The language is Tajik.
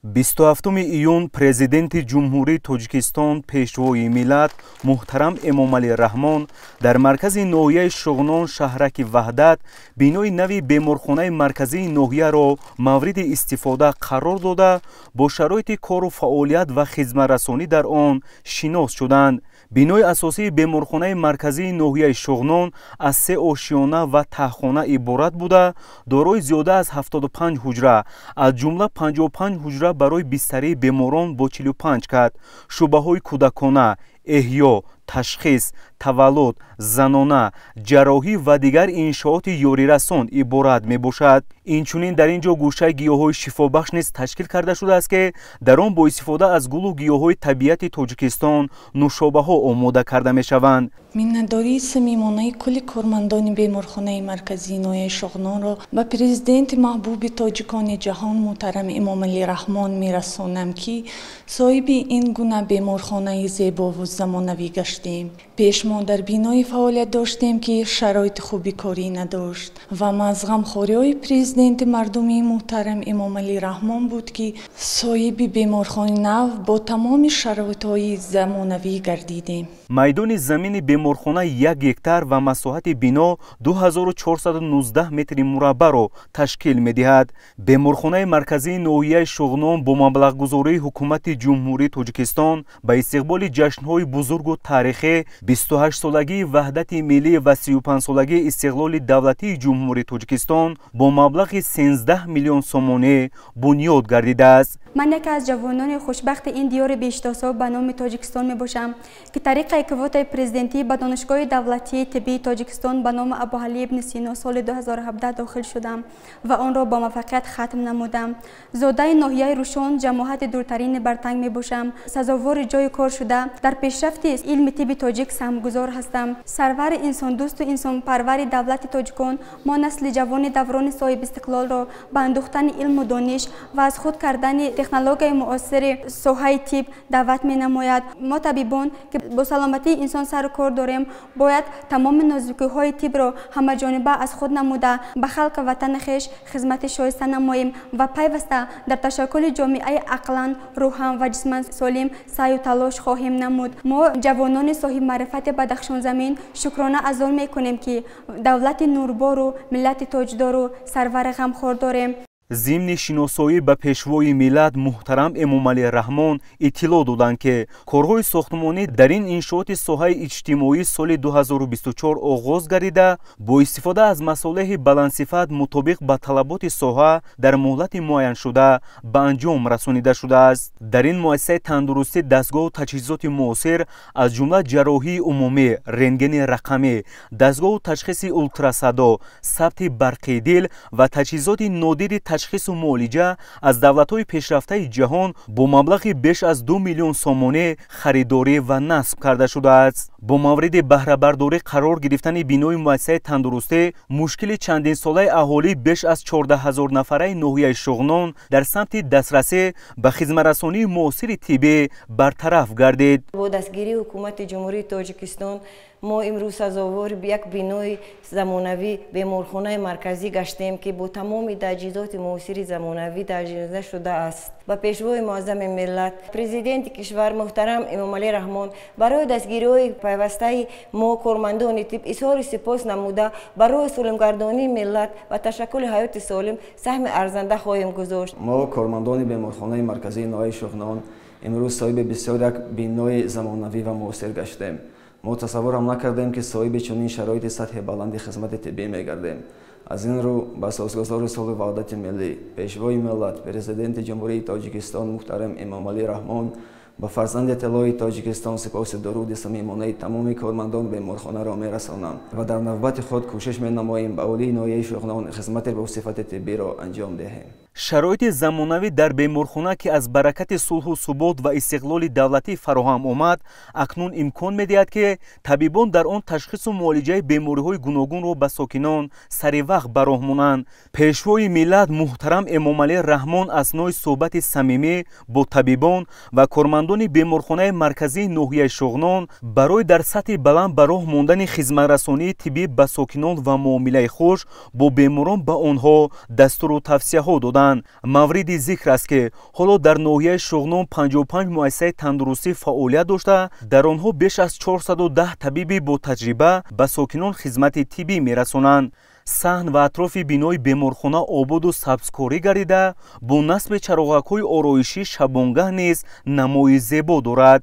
27 июн Президенти Ҷумҳурии Тоҷикистон, Пешвои миллат муҳтарам Эмомалӣ Раҳмон дар маркази ноҳияи Шуғнон, шаҳраки Ваҳдат, бинои нави беморхонаи марказии ноҳияро мавриди истифода қарор дода, бо шароити кору фаъолият ва хизматрасонӣ дар он шинос шуданд. Бинои асосии беморхонаи марказии ноҳияи Шуғнон аз се ошиёна ва таҳхона иборат буда, дорои зиёда аз 75 ҳуҷра, аз ҷумла 55 ҳуҷра барои бистарии беморон бо 45 кат, шӯъбаҳои кӯдакона, эҳё, ташхис, таваллуд, занона, ҷарроҳӣ ва дигар иншооти ёрирасон иборат мебошад. Инчунин дар ин ҷо гӯшаи гиёҳҳои шифобахш низ ташкил карда шудааст, ки дар он бо истифода аз гулу гиёҳҳои табиати Тоҷикистон нӯшобаҳо омода карда мешаванд. Миннатдории самимонаи кулли кормандони беморхонаи марказии ноҳияи Шуғнонро ба президенти маҳбуби тоҷикони ҷаҳон муҳтарам Эмомалӣ Раҳмон мерасонам, ки соҳиби ин гуна беморхонаи зебову замонавӣ гаштем. Пеш мо дар бинои фаъолият доштем, ки шароити хуби корӣ надошт ва маҳз ғамхориҳои президенти мардумии муҳтарам Эмомалӣ Раҳмон буд, ки соҳиби беморхонаи нав бо тамоми шароитҳои замонавӣ гардидем. Майдони замини беморхона 1 гектар ва масоҳати бино 2419 метри мураббаъро ташкил медиҳад. Беморхонаи марказии ноҳияи Шуғнон бо маблағгузории Ҳукумати Ҷумҳурии Тоҷикистон ба истиқболи ҷашнҳои бузургу таърихӣ, 28-солагии Ваҳдати миллӣ ва 35-солагии истиқлоли давлатии Ҷумҳурии Тоҷикистон бо маблағи 13 миллион сомонӣ бунёд гардидааст. Ман яке аз ҷавонони хушбахти ин диёри беиштосо ба номи Тоҷикистон мебошам, ки тариқаи квотаи президентӣ ба Донишгоҳи давлатии тиббии Тоҷикистон ба номи Абуалӣ ибни Сино соли 2017 дохил шудам ва онро бо муваффақият хатм намудам. Зодаи ноҳияи Рӯшон, ҷамоҳати дуртарини Бартанг мебошам. Сазовори ҷои кор шуда, дар пешрафти илми тибби тоҷик саҳмгузор ҳастам. Сарвари инсондӯсту инсонпарвари давлати тоҷикон мо насли ҷавони даврони соҳибистиқлолро ба андӯхтани илму дониш ва аз худ кардани технологияи муосири соҳаи тиб даъват менамояд. Мо табибон, ки бо саломатии инсон сару кор дорем, бояд тамоми нозукиҳои тибро ҳамаҷониба аз худ намуда, ба халқи ватани хеш хизмати шоиста намоем ва пайваста дар ташаккули ҷомеаи ақлан, рӯҳан ва ҷисман солим саъю талош хоҳем намуд. Мо ҷавонони соҳибмаърифати Бадахшонзамин шукрона аз он мекунем, ки давлати нурбору миллати тоҷдору сарвари ғамхор дорем. Зимни шиносоӣ ба Пешвои миллат муҳтарам Эмомалӣ Раҳмон иттилоъ доданд, ки корҳои сохтмонӣ дар ин иншооти соҳаи иҷтимоӣ соли 2024 оғоз гардида, бо истифода аз масолеҳи баландсифат мутобиқ ба талаботи соҳа дар муҳлати муайяншуда ба анҷом расонида шудааст. Дар ин муассисаи тандурустӣ дастгоҳу таҷҳизоти муосир, аз ҷумла ҷарроҳии умумӣ, рентгени рақамӣ, дастгоҳу ташхиси ултрасадо, сабти барқии дил ва таҷҳизоти нодири ташхису муолиҷа аз давлатҳои пешрафтаи ҷаҳон бо маблағи беш аз 2 миллион сомонӣ харидорӣ ва насб карда шудааст. Бо мавриди баҳрабардорӣ қарор гирифтани бинои муассисаи тандурустӣ мушкили чандинсолаи аҳолӣ беш аз 14 ҳазор нафараи ноҳияи Шуғнон дар самти дастрасӣ ба хизматрасонии муосири тиббӣ бартараф гардид. Бо дастгирии Ҳукумати Ҷумҳурии Тоҷикистон мо имрӯз сазовори як бинои замонавӣ беморхонаи марказӣ гаштем, ки бо тамоми таҷҳизоти муосири замонавӣ таҷҳизонида шудааст. Ба Пешвои муаззами миллат, президенти кишвар муҳтарам Эмомалӣ Раҳмон барои дастгириҳои пайвастаи мо кормандони тиб изҳори сипос намуда, барои солимгардонии миллат ва ташаккули ҳаёти солим саҳми арзанда хоҳем гузошт. Мо кормандони беморхонаи марказии ноҳияи Шуғнон имрӯз соҳиби бисёр як бинои замонавӣ ва муосир гаштем. Мо тасаввурам накардем, ки соҳиби чунин шароити сатҳи баланди хизмати тиббӣ мегардем. Аз ин рӯ ба асосгузори сулҳу ваҳдати миллӣ, Пешвои миллат, Президенти Ҷумҳурии Тоҷикистон муҳтарам Эмомалӣ Раҳмон, ба фарзанди тиллои Тоҷикистон сипоси дуруди самимонаи тамоми кормандон беморхонаро мерасонам ва дар навбати худ кӯшиш менамоем ба аҳолии ноҳияи Шуғнон хизмати бо сифати тиббиро анҷом диҳем. Шароити замонавӣ дар беморхона, ки аз баракати сулҳу субот ва истиқлоли давлатӣ фароҳам омад, акнун имкон медиҳад, ки табибон дар он ташхису муолиҷаи бемориҳои гуногунро ба сокинон сари вақт ба роҳ монанд. Пешвои миллат муҳтарам Эмомалӣ Раҳмон аснои суҳбати самимӣ бо табибон ва кормандони беморхонаи марказии ноҳияи Шуғнон барои дар сатҳи баланд ба роҳ мондани хизматрасонии тиббӣ ба сокинон ва муомилаи хуш бо беморон ба онҳо дастуру тавсияҳо доданд. доданд. Мавриди зикр аст, ки ҳоло дар ноҳияи Шуғнон 55 муассисаи тандурустӣ фаъолият дошта, дар онҳо беш аз 410 табиби ботаҷриба ба сокинон хизмати тиббӣ мерасонанд. Саҳн ва атрофи бинои беморхона ободу сабзкорӣ гардида, бо насби чароғакҳои ороишӣ шабонгаҳ низ намои зебо дорад.